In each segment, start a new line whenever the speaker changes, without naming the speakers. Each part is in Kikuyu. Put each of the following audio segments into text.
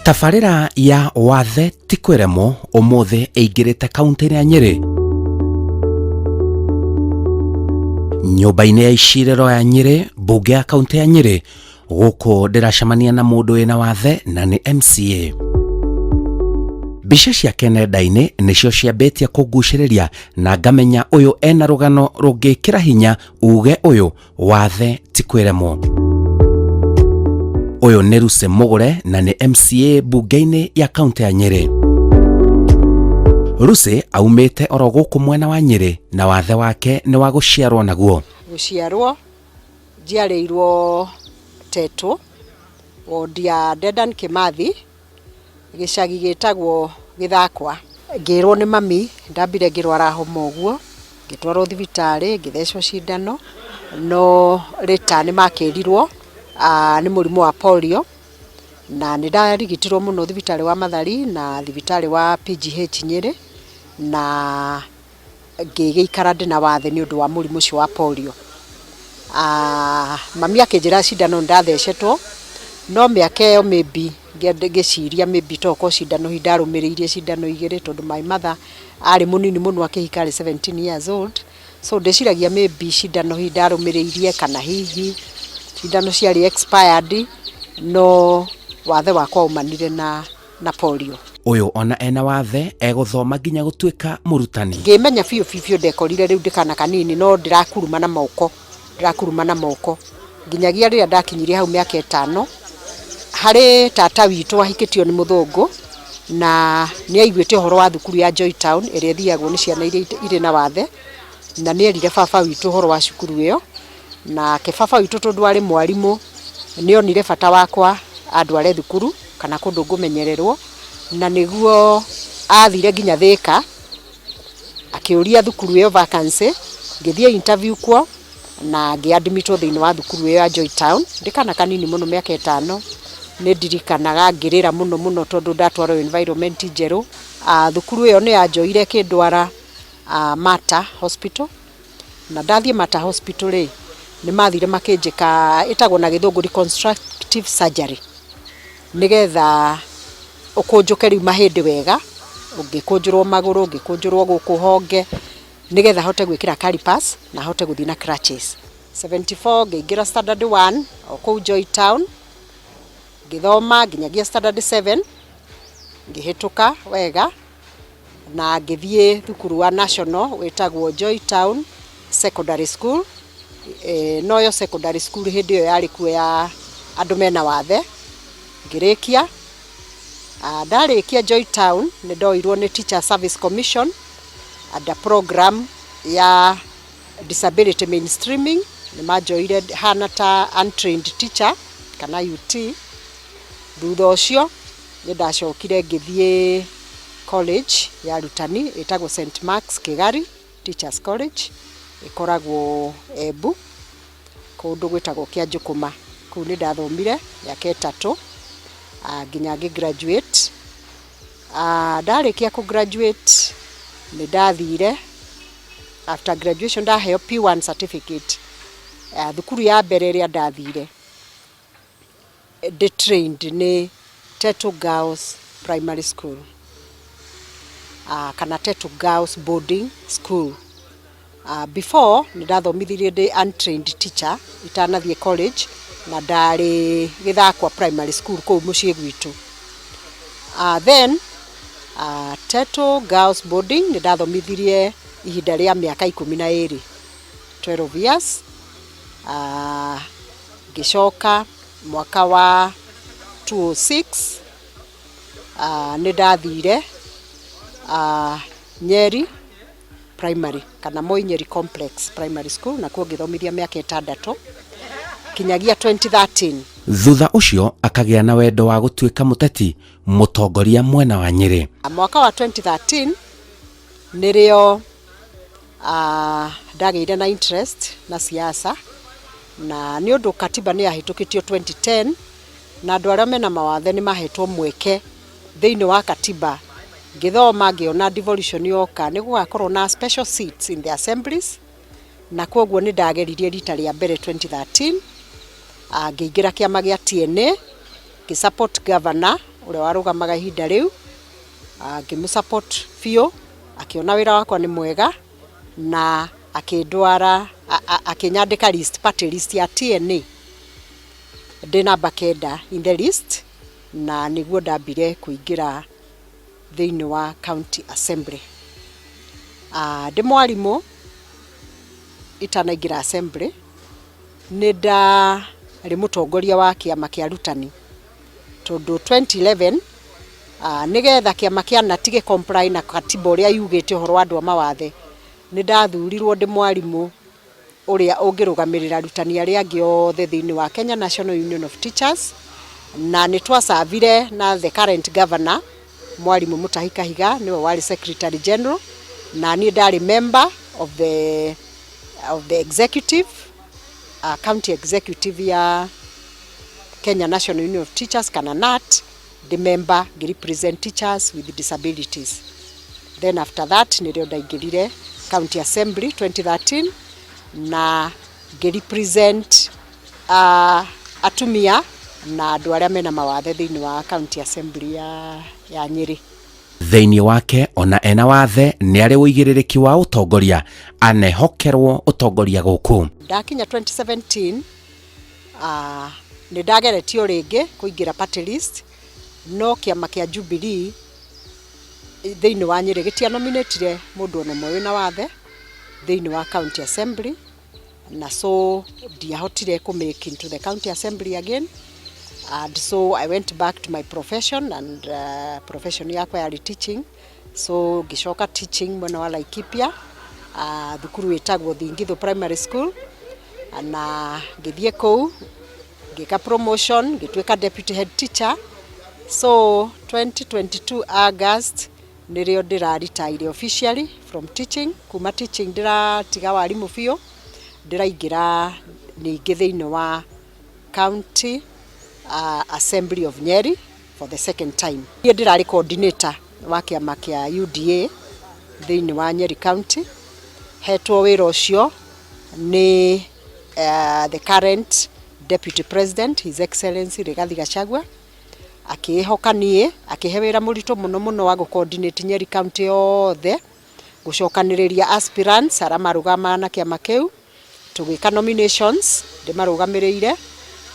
Tabarĩra ya Wathe ti kwĩremwo ũmũthĩ ĩingĩrĩte kaunti-inĩ ya Nyĩrĩ. Nyũmba-inĩ ya icirĩro ya Nyĩrĩ, mbunge ya kaunti ya Nyĩrĩ, gũkũ ndĩracemania na mũndũ wĩna wathe na nĩ MCA. Mbica ciake nenda-inĩ nĩcio ciambĩtie kũngucĩrĩria na ngamenya ũyũ ena rũgano rũngĩkĩra hinya uge ũyũ wathe ti kwĩremwo. Ũyũ nĩ Lucy Mũgũre na nĩ MCA mbunge-inĩ ya kaunti ya Nyĩrĩ. Lucy aumĩte oro gũkũ mwena wa Nyĩrĩ na wathe wake nĩ wa gũciarwo naguo.
Gũciarwo njiarĩirwo Tetũ, wondi ya Dedan Kimathi, gĩcagi gĩtagwo Gĩthakwa. Ngĩrwo nĩ mami, ndambire ngĩrwara homa ũguo, ngĩtwarwo thibitarĩ, ngĩthecwo cindano, no later nĩ makĩrirwo nĩ mũrimũ wa polio, na nĩ ndarigitirwo mũno thibitarĩ wa Mathari na thibitarĩ wa PGH Nyĩrĩ, na ngĩgĩikara ndĩna wathe nĩ ũndũ wa mũrimũ ũcio wa polio. Mami akĩnjĩra cindano nĩ ndathecetwo, no mĩaka ĩyo maybe ngĩciria maybe tokorwo cindano hihi ndarũmĩrĩirie cindano igĩrĩ tondũ my mother arĩ mũnini mũno akĩhika arĩ 17 years old, so ndĩciragia maybe cindano hihi ndarũmĩrĩirie kana hihi cindano ciarĩ expired, no wathe wakwa waumanire na na polio.
Ũyũ ona ena wathe egũthoma nginya gũtuĩka mũrutani.
Ngĩmenya biũ biũ biũ ndekorire rĩu ndĩ kana kanini no ndĩrakuruma na moko, ndĩrakuruma na moko nginyagia rĩrĩa ndakinyirie hau mĩaka ĩtano, harĩ tata witũ wahikĩtio nĩ mũthũngũ na nĩ aiguĩte ũhoro wa thukuru ya Joy Town ĩrĩa ĩthiagwo nĩ ciana iria irĩ na wathe, na nĩ erire baba witũ ũhoro wa cukuru ĩyo, nake baba witũ tondũ arĩ mwarimũ nĩ onire bata wakwa andware thukuru kana kũndũ ngũmenyererwo, na nĩguo athire nginya Thĩka, akĩũria thukuru ĩyo vacancy, ngĩthiĩ interview kuo na ngĩ admit wo thĩinĩ wa thukuru ĩyo ya Joy Town, ndĩ kana kanini mũno mĩaka ĩtano, nĩ ndirikanaga ngĩrĩra mũno mũno tondũ ndatwarwo environment njerũ. Thukuru ĩyo nĩ yanjoire ĩkĩndwara Mater Hospital, na ndathiĩ Mater Hospital rĩ, nĩ mathire makĩnjĩka ĩtagwo na gĩthũngũ reconstructive surgery, nĩgetha ũkũnjũke rĩu mahĩndĩ wega, ngĩkũnjũrwo magũrũ, ngĩkũnjũrwo gũkũ honge, nĩgetha hote gwĩkĩra calipers na hote gũthiĩ na crutches. 74 ngĩingĩra standard 1 o kũu Joy Town, ngĩthoma nginyagia standard 7, ngĩhĩtũka wega na ngĩthiĩ thukuru wa national wĩtagwo Joy Town Secondary School, noyo secondary school hĩndĩ ĩyo yarĩ kuo ya andũ mena wathe, ngĩrĩkia. Ndarĩkia Joy Town nĩ ndoirwo nĩ Teacher Service Commission under program ya disability mainstreaming, nĩ manjoire hana ta untrained teacher kana UT. Thutha ũcio nĩ ndacokire ngĩthiĩ college ya arutani ĩtagwo St Mark's Kigari Teachers College, ĩkoragwo Embu kũndũ gwĩtagwo Kĩanjũkũma. Kũu nĩ ndathomire mĩaka ĩtatũ nginya ngĩ graduate. Ndarĩkia kũ graduate nĩ ndathire after graduation ndaheo P1 certificate, thukuru ya mbere ĩrĩa ndathire ndĩ trained nĩ Tetu Girls Primary School kana Tetu Girls Boarding School. Before nĩ ndathomithirie ndĩ untrained teacher itanathiĩ college na ndarĩ Gĩthakwa Primary School kũu mũciĩ gwitũ. Then Tetu Girls Boarding nĩ ndathomithirie ihinda rĩa mĩaka 12, 12 years. Ngĩcoka mwaka wa 2006 nĩ ndathire Nyeri Primary kana Moi Nyeri Complex Primary School, nakuo ngĩthomithia mĩaka ĩtandatũ kinyagia 2013.
Thutha ũcio akagĩa na wendo wa gũtuĩka mũteti mũtongoria mwena wa Nyĩrĩ.
Mwaka wa 2013 nĩrĩo ndagĩire na interest na siasa, na nĩ ũndũ katiba nĩ yahĩtũkĩtio 2010 na andũ arĩa mena mawathe nĩ mahetwo mweke thĩinĩ wa katiba. Ngĩthoma ngĩona devolution yoka nĩ gũgakorwo na special seats in the assemblies, na koguo nĩ ndageririe rita rĩa mbere 2013, ngĩingĩra kĩama gĩa TNA, ngĩ support governor Ũrĩa warũgamaga ihinda rĩu, ngĩmũ support biũ, akĩona wĩra wakwa nĩ mwega na akĩndwara, akĩnyandĩka list, party list ya TNA, ndĩ namba 9 in the list, na nĩguo ndambire kũingĩra thĩinĩ wa county assembly. Ndĩ mwarimũ, itanaingĩra assembly, nĩ ndarĩ mũtongoria wa kĩama kĩa arutani, tondũ 2011, nĩgetha kĩama kĩa KNUT gĩ comply na katiba ũrĩa yugĩte ũhoro wa andũ a mawathe, nĩ ndathurirwo ndĩ mwarimũ ũrĩa ũngĩrũgamĩrĩra arutani arĩa angĩ othe thĩinĩ wa Kenya National Union of Teachers, na nĩ twacavire na the current governor, Mwarimũ Mutahi Kahiga, nĩwe warĩ secretary general, na niĩ ndarĩ member of the executive, county executive ya Kenya National Union of Teachers kana KNUT, ndĩ member ngĩ represent teachers with disabilities. Then after that nĩrĩo ndaingĩrire county assembly 2013 na ngĩ represent atumia na andũ arĩa mena mawathe thĩinĩ wa county assembly ya Nyĩrĩ.
Thĩinĩ wake ona ena wathe nĩ arĩ ũigĩrĩrĩki wa ũtongoria, anehokerwo ũtongoria gũkũ.
Ndakinya 2017, nĩ ndageretio rĩngĩ kũingĩra party list, no kĩama kĩa Jubilee thĩinĩ wa Nyĩrĩ gĩtianominatire mũndũ ona ũmwe wĩna wathe thĩinĩ wa county assembly, na so ndiahotire kũ make into the county assembly again, and so I went back to my profession, and profession yakwa yarĩ teaching, so ngĩcoka teaching mwena wa Laikipia, thukuru ĩtagwo Thingitho Primary School, na ngĩthiĩ kũu ngĩka promotion, ngĩtuĩka deputy head teacher. So 2022 August nĩrĩo ndĩra officially from teaching, kuma teaching ndĩratiga warimũ biũ, ndĩraingĩra ningĩ thĩinĩ wa county assembly of Nyeri for the second time. Niĩ ndĩrarĩ coordinator wa kĩama kĩa UDA thĩinĩ wa Nyeri County, hetwo wĩra ũcio nĩ the current deputy president, His Excellency Rigathi Gachagua, akĩĩhoka niĩ, akĩhe wĩra mũritũ mũno mũno wa gũ coordinate Nyeri County yothe, gũcokanĩrĩria aspirants arĩa marũgamaga na kĩama kĩu, tũgĩka nominations ndĩmarũgamĩrĩire,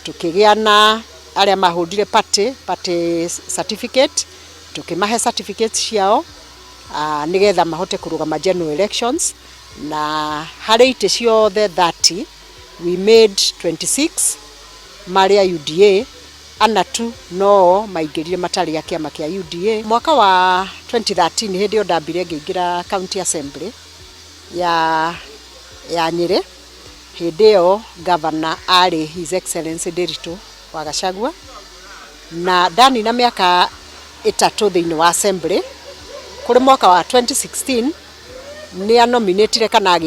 tũkĩgĩa na arĩa mahũndire party certificate, tũkĩmahe certificates ciao nĩgetha mahote kũrũgama general elections, na harĩ itĩ ciothe 30, we made 26 marĩ a UDA, ana tu no maingĩrire matarĩ a kĩama kĩa UDA. Mwaka wa 2013, hĩndĩ ĩyo ndambire ngĩingĩra county assembly ya Nyĩrĩ, hĩndĩ ĩyo governor arĩ His Excellency Ndiritu wa Gachagua, na ndanina mĩaka 3 thĩinĩ wa assembly, kũrĩ mwaka wa 2016 nĩ anominatire kana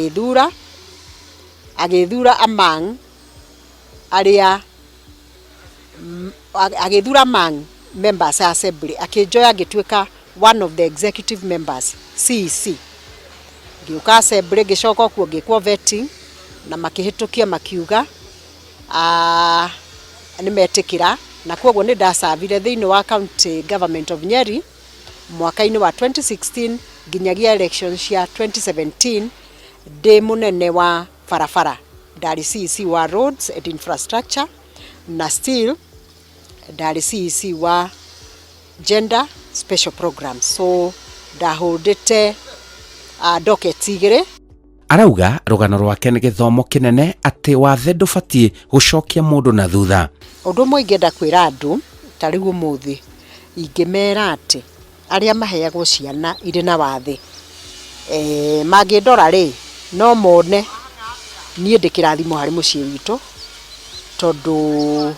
agĩthura among arĩa agĩthura among members a assembly, akĩnjoya ngĩtuĩka one of the executive members, CEC. Ngĩũka assembly, ngĩcoka kuo, ngĩkwo vetting na makĩhĩtũkia, makiuga nĩ metĩkĩra, na koguo nĩ ndacavire thĩinĩ wa county government of Nyeri mwaka-inĩ wa 2016 nginyagia election cia 2017, ndĩ mũnene wa barabara, ndarĩ CEC wa roads and infrastructure, na still ndarĩ CEC wa gender special programs, so ndahũndĩte docket 2.
Arauga rũgano rwake nĩ gĩthomo kĩnene atĩ wathe ndũbatiĩ gũcokia mũndũ na thutha.
Ũndũ ũmwe ingĩenda kwĩra andũ ta rĩu ũmũthĩ, ingĩmera atĩ arĩa maheagwo ciana irĩ na wathe, mangĩndora rĩ, no mone niĩ ndĩ kĩrathimo harĩ mũciĩ witũ, tondũ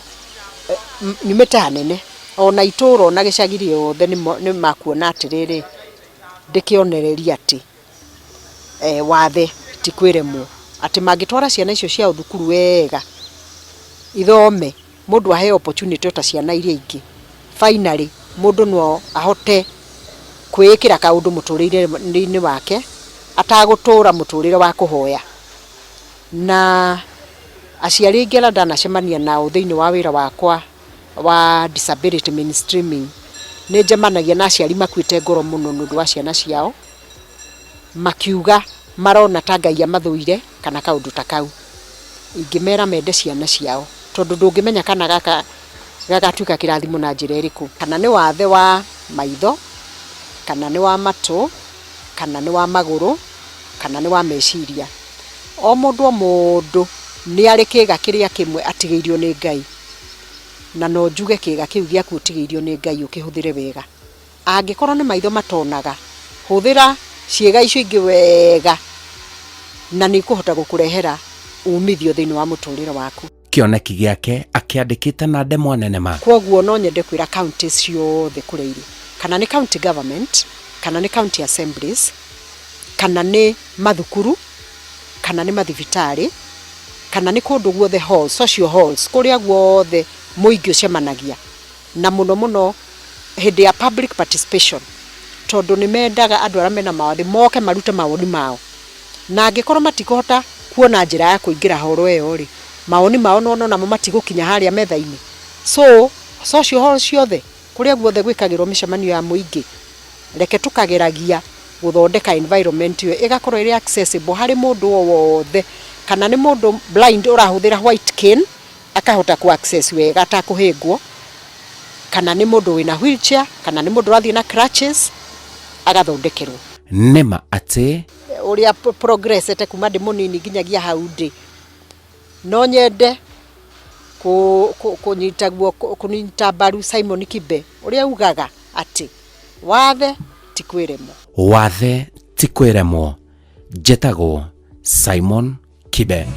nyumĩte hanene, ona itũũra ona gĩcagi rĩothe nĩ makuona atĩrĩrĩ, ndĩkĩonereria atĩ wathe ti kwĩremwo, atĩ mangĩtwara ciana icio ciao thukuru wega, ithome, mũndũ aheo opportunity ota ciana iria ingĩ, finally mũndũ no ahote kwĩĩkĩra kaũndũ mũtũrĩre-inĩ wake atagũtũra mũtũrĩre wa kũhoya. Na aciari aingĩ arĩa ndanacemania nao thĩinĩ wa wĩra wakwa wa disability mainstreaming, Nĩ njemanagia na aciari makuĩte ngoro mũno nĩ ũndũ wa ciana ciao, makiuga marona ta Ngai amathũire kana kaũndũ ta kau. Ingĩmera mende ciana ciao, tondũ ndũngĩmenya kana gaka gagatuĩka kĩrathimo na njĩra ĩrĩkũ. Kana nĩ wathe wa maitho, kana nĩ wa matũ, kana nĩ wa magũrũ, kana nĩ wa meciria. O mũndũ o mũndũ nĩ arĩ kĩga kĩrĩa kĩmwe atigĩirio nĩ Ngai. Na no njuge kĩga kĩu gĩaku ũtigĩirio nĩ Ngai ũkĩhũthĩre wega. Angĩkorwo nĩ maitho matonaga, hũthĩra ciĩga icio ingĩ wega na nĩ ikũhota gũkũrehera umithio thĩinĩ wa mũtũrĩre waku.
Kĩoneki gĩake akĩandĩkĩte na ndemwa nene ma.
Kwoguo no nyende kwĩra county ciothe kũrĩa irĩ, kana nĩ county government, kana nĩ county assemblies, kana nĩ mathukuru, kana nĩ mathibitarĩ, kana nĩ kũndũ guothe halls, social halls, kũrĩa guothe mũingĩ ũcemanagia, na mũno mũno hĩndĩ ya public participation, tondũ nĩ mendaga andũ arĩa mena mawathe moke marute mawoni mao. Na angĩkorwo matikũhota kuona njĩra ya kũingĩra horo ĩyo rĩ, mawoni mao nĩwona onamo matigũkinya harĩa metha-inĩ. So, social hall ciothe, kũrĩa guothe gwĩkagĩrwo mĩcemanio ya mũingĩ, reke tũkageragia gũthondeka environment ĩyo ĩgakorwo ĩrĩ accessible harĩ mũndũ o wothe, kana nĩ mũndũ blind ũrahũthĩra white cane, akahota kũ access wega atakũhĩngwo, kana nĩ mũndũ wĩna wheelchair, kana nĩ mũndũ ũrathiĩ na crutches, agathondekerwo.
Nĩma atĩ.
Ũrĩa progressete kuma ndĩ mũnini nginyagia hau ndĩ, no nyende kũnyita guoko, kũnyita mbaru Simon Kibe ũrĩa ugaga atĩ wathe ti kwĩremwo.
Wathe ti kwĩremwo. Njĩtagwo Simon Kibe.